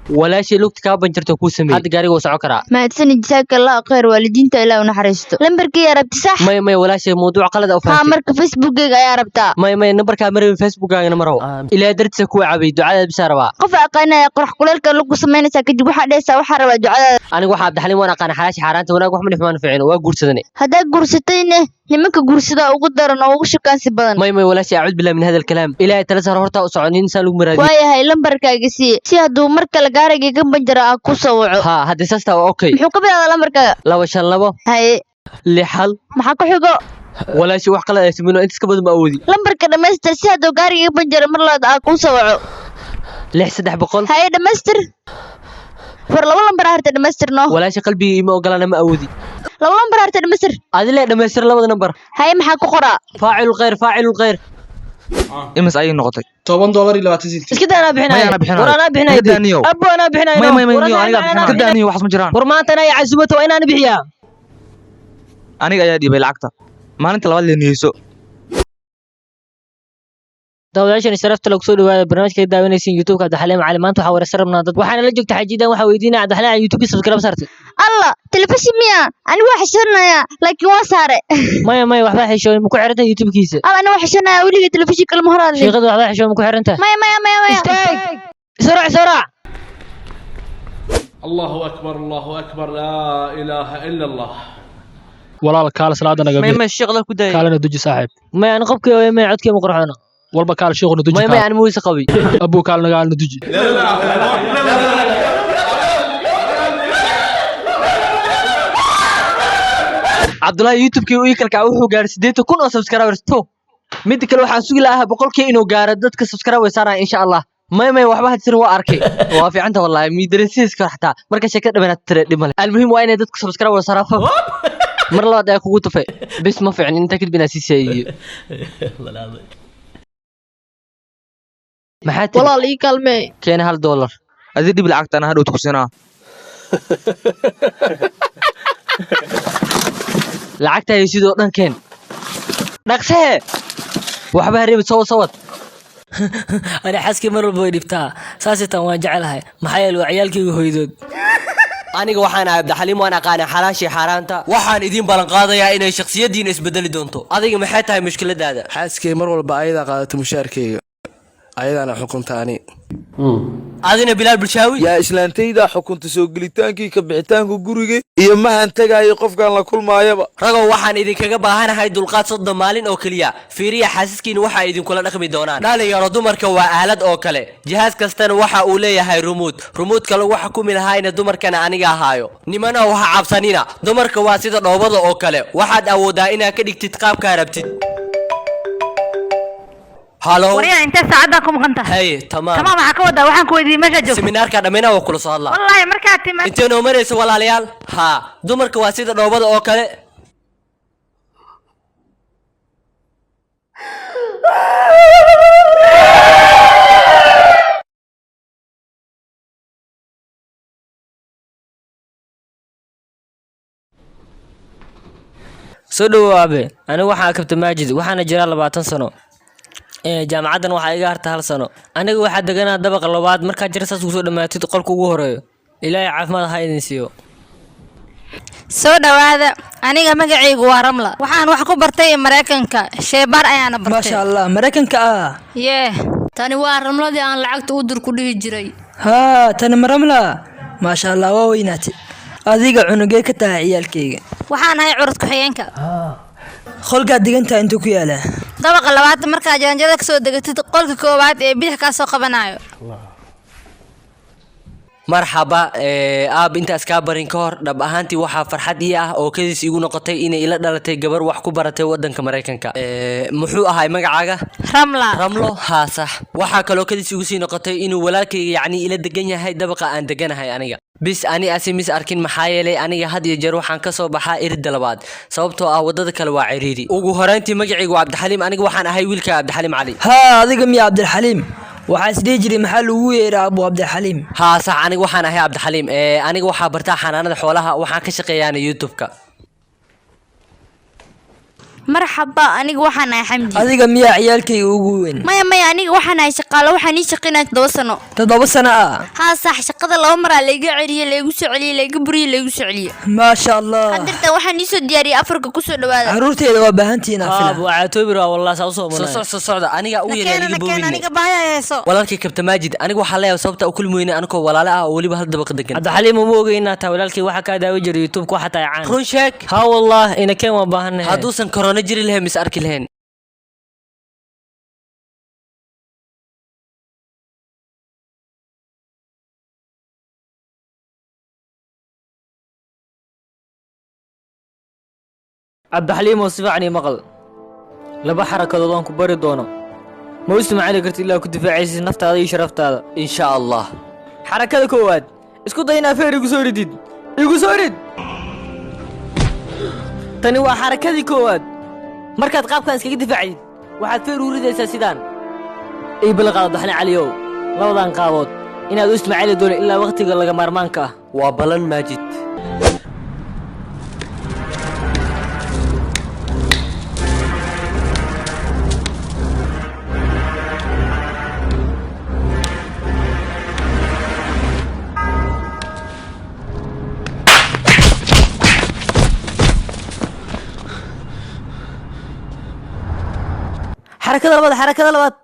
Walaashay, lugta kaa banjarto kuu sameeyey, hadda gaariga wuu socon karaa. Mahadsanid, jazaaka Allahu khayr. Waalidiinta Ilaah u naxariisto. Lambarkii rabti, sax? Maya, maya, walaashay, mawduuc qalad u Haa. Fahamtay. Marka Facebookgayga ayaa rabtaa? Maya, maya, nambarkaa marabin, Facebookgaagana ma rabo. Ilaa dartiisa kuwa cabay, ducadaada bisaa rabaa. Qof aqaanaya qorax kuleelka lagu samaynaysaa, kadib waxaa dhehaysaa waxaa rabaa ducadaada. Aniga waxaa Cabdixaliim waan aqaana xalaashi xaaraanta, wanaag wax ma dhixmaan fiicino, waa guursadane. Haddaa guursatayne, nimanka guursadaa ugu daran oo ugu shukaansi badan. Maya, maya, walaashay, acuud billahi min hada alkalaam. Ilaahay tala saar, hortaa u socon insaan lagu maraadiyo. Waayahay, lambarkaaga sii, si hadduu mar kale gaarayga ka banjaro aan ku soo waco. Haa, haddii saastaa waa okay. Muxuu ka bilaabaa lambarkaaga? 252. Haye. 61. Maxaa ku xigo? Walaashay, wax qalad ay sameyno, intaas ka badan ma awoodi. Lambarka dhammaystir, si hadduu gaariga ka banjaro mar labaad aan kuu soo waco. 6 300. Haye, dhammaystir. War laba lambar harta, dhammaystir no. Walaasha, qalbiga iima ogolaana, ma awoodi. Laba lambar harta, dhammaystir. Adile, dhammaystir labada nambar. Haye, maxaa ku qoraa? Faacilul khayr, faacilul khayr. Imis ayay noqotay? $10.20. Iska daa, anaa Maya, bixinayo. anaa bixinayo. War anaa bixinayo. Iga daaniyow. Abbo, anaa bixinayo. Maya, maya, maya, War niyow, anigaa anaa bixinayo. Ka bixinayo. daaniyow, waxaas ma jiraan. War maanta anaa casuumata, waa inaan bixiyaa. Aniga ayaa dhiibay lacagta maalinta labaad lee niyeyso. Daawadayaashan sharafta lagu soo dhawaada barnaamijka ka daawanaysiin YouTube-ka Cabdixaliim Cali. Maanta waxaa wareysan rabnaa dad, waxaana la joogta xajidan. Waxaa weydiinaya Cabdixaliim YouTube-kii subscribe saartay. Alla, telefishin miya? Anigu waa xishoonaya, laakiin waa saare. Maya, maya, waxbaa xishooy, ma ku xirantahay YouTube-kiisa? Alla, anigu waa xishoonaya, weliga telefishin kalama hor hadlin. Sheekadu, waxbaa xishooy, ma ku xirantahay? Maya, maya, maya, maya. Istaag, israac, israac. الله أكبر، الله أكبر، لا إله إلا الله. Walaal, kaal salaada naga Maya. bixi. Maya, sheekh ku daayay. Kaalana duji, saaxiib. Maya, ani qofkii, maya, codkii ma qurxoona. Walba kaal, sheekhuna duji. Maya, maya. Kaal. Ani muuse qabi. Abuu, kaal nagaalna duji. Cabdullaahi YouTube-kii uu ii kalkaca wuxuu gaaray 80,000 oo subscribers to. Midda kale, waxaan sugi lahaa 100K inuu gaaro, dadka subscribe way saaraya insha Allah. Maya, maya, waxba hadsirin, waa arkay, waa fiicanta wallahi, miidaresiiska xataa marka sheeka dhamanaad tire dhib male. Almuhim waa inay dadka subscribe way saaraan. Mar labaad ayaa kugu tufay, bis ma fiicin inta kadib inaa sii saayiyo. Maxaa tiri? Walaal, ii kaalmee. Keena $1. Adi dhib lacagta, anaa hadhowta ku siinaa. Lacagta hay sidoo dhan keen, dhaqsee, waxba hareebi, soo sawad. Ani xaaskii mar walba way dhibtaa, saasitan waan jecelahay, maxaa yeele waa ciyaalkayga hooydood. Aniga waxaan ahay Cabdixaliim, waan aqaanay xalaashii xaaraanta. Waxaan idiin ballan qaadayaa inay shakhsiyaddiina isbedeli doonto. Adiga maxay tahay mushkiladaada? Xaaskay mar walba ayadaa qaadata mushaarkayga, ayadaana xukunta ani. Adina, Bilaal Bulshaawi? Yaa, islaantaydaa xukunta soo gelitaankii, ka bixitaanka guriga iyo mahan tagaayo qofkaan la kulmaayaba. Ragow, waxaan idinkaga baahanahay dulqaad 30 maalin oo keliya. Fiiriya xaasaskiina waxa idinkula dhaqmi doonaan. Dhalinyaro, dumarka waa aalad oo kale, jihaaz kastana waxa uu leeyahay remote. Remote-ka lagu xukumi lahaayna dumarkana aniga ahaayo. Nimanow, ha cabsanina, dumarka waa sida dhoobada oo kale, waxaad awoodaa inaad ka dhigtid qaabkaa rabtid. Halo. Waryaa, intee saacaddaa ku maqan tahay? Haye, tamaam. Tamaam waxaa ka wadaa? Waxaan ku weydiiyey meeshaa joogto. Seminaarka dhammayna, waa kula soo hadlaa. Wallaahi markaad timaad. Intee noo marayso, walaalayaal? Haa, dumarka waa sida dhoobada oo kale. Soo dhawow aabe. Anigu waxaa kabta Maajid, waxaana jiraa 20 sano. Jaamacaddan waxaa iga harta hal sano. Aniga waxaa deganaa dabaqa labaad, markaa jira saas kusoo dhammaatid qolka ugu horeeyo. Ilaahay caafimaad ha idin siiyo. Soo dhawaada. Aniga magacaygu waa Ramla, waxaan wax ku bartay Maraykanka, sheebaar ayaana bartay. Maasha Allah, Maraykanka ah. Yee. Tani waa Ramladii aan lacagta u dir ku dhihi jiray. Haa, tani ma Ramla? Maasha Allah, waa weynaatay. Adiga cunugee ka tahay ciyaalkayga? Waxaan ahay curad ku-xigeenka. Qolkaad degantahay intuu ku yaalaa? Dabaqa labaad, markaa jaranjarada kasoo degatid, qolka koowaad ee bidix kaa soo qabanayo. Marxaba aab, intaas kaa barin ka hor, dhab ahaantii waxaa farxad ii ah oo kadis igu noqotay inay ila dhalatay gabar wax ku baratay wadanka Maraykanka. Muxuu ahay magacaaga? Ramla. Ramlo, haa sax. Waxaa kaloo kadis igu sii noqotay inuu walaalkayga yacni ila degan yahay dabaqa aan deganahay aniga. Bis ani asi mis arkin, maxaa yeelay aniga had iyo jeer waxaan ka soo baxaa iridda labaad, sababtoo ah wadada kale waa ciriiri. Ugu horeyntii, magacaygu waa Cabdixaliim. Aniga waxaan ahay wiilka Cabdixaliim Cali. Haa, adiga miya Cabdilxaliim? Waxaa is dhihi jiray maxaa lagu yeeraa Abu Cabdilxaliim. Haa sax, aniga waxaan ahay Cabdixaliim. Aniga waxaa bartaa xanaanada xoolaha, waxaan ka shaqeeyaana YouTube-ka. Marxaba, aniga waxaan ahay Xamdi. Adiga miyaa ciyaalkayga ugu weyn? Maya maya, aniga waxaan ahay shaqaale, waxaan ii shaqaynaya 7 sano. 7 sano ah? Haa sax, shaqada 2 maraa layga celiyey, laygu soo celiyey, layga buriyey, laygu soo celiyey. Maasha Allah. Haddirtan waxaan ii soo diyaariyey afarka, kusoo dhawaada. Caruurteeda waa baahantihiin aan Aab filaa. waa caatoobi raa wallah, saa usoo Soo manay. soc, soo socda, aniga u Nakeen, yar iga nakeen, boobine. Aniga baahaya heeso. Walaalkay Kabta Maajid, aniga waxaa leeyahay sababta u kulmi weyne anigoo walaale ah oo weliba hal dabaqa degan. Cabdixaliim, uma ogey inaad tahay walaalkay, waxaa kaa daawi jiray YouTube-ka, waxaa tahay caan. Run sheeg. Haa wallah, inakeen waan baahannahay. Hadduusan korona jiri lahayn, mis arki lahayn. Cabdixaliim oo si fiican ii maqal, laba xarakadood aan ku bari doono ma u isticmaali kartid ilaa ku difaacaysid naftaada iyo sharaftaada. Insha Allah. Xarakada koowaad, isku day inaad feer igu soo ridid, igu soo rid. Tani waa xarakadii koowaad. Markaad qaabkan iskaga difaacdid, waxaad feer u ridaysaa sidaan. Ii balaqaad Abdixaliim Caliyow, labadan qaabood inaad u isticmaali doono ilaa waqtiga laga maarmaanka ah. Waa balan, Maajid. Xarakada labaad, xarakada labaad.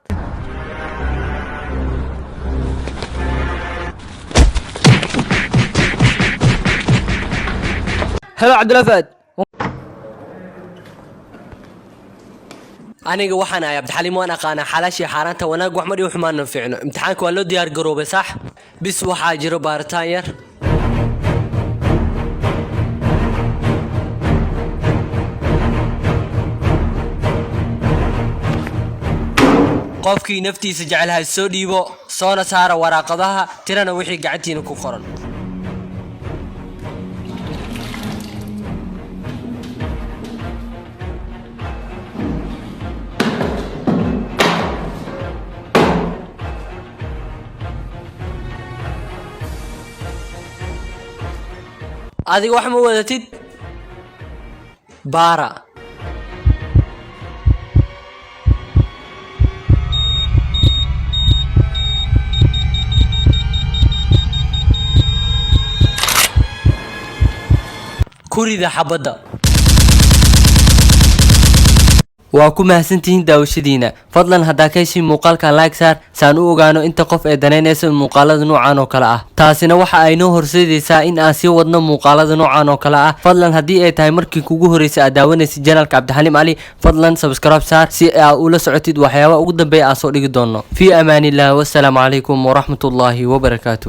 Helo Cabdullah Faad. Aniga waxaan ahay Cabdixaliim, waan aqaanaa xalaashii xaaraanta, wanaag wax mar iyo xumaana fiicno. Imtixaanka waa loo diyaar garoobay sax, bis waxaa jiro baaritaan yar. Qofkii naftiisa jecel ha soo dhiibo, soona saara waraaqadaha, tirana wixii gacantiina ku qoran. Adiga wax ma wadatid, baara. Ku rida xabadda. Waa ku mahadsantihiin daawashadiina. Fadlan haddaa ka heshin muuqaalka, like saar saan u ogaano inta qof ee danaynaysa muuqaalada noocan oo kale ah. Taasina waxa ay noo horseedaysaa in aan sii wadno muuqaalada noocan oo kale ah. Fadlan haddii ay tahay markii kugu horreysay aad daawanaysid channelka Cabdixaliim Cali, fadlan subscribe saar si aad ula socotid waxyaabaha ugu dambeeya aan soo dhigi doono. Fii amaanillah, wassalaamu calaykum waraxmatullaahi wabarakaatu.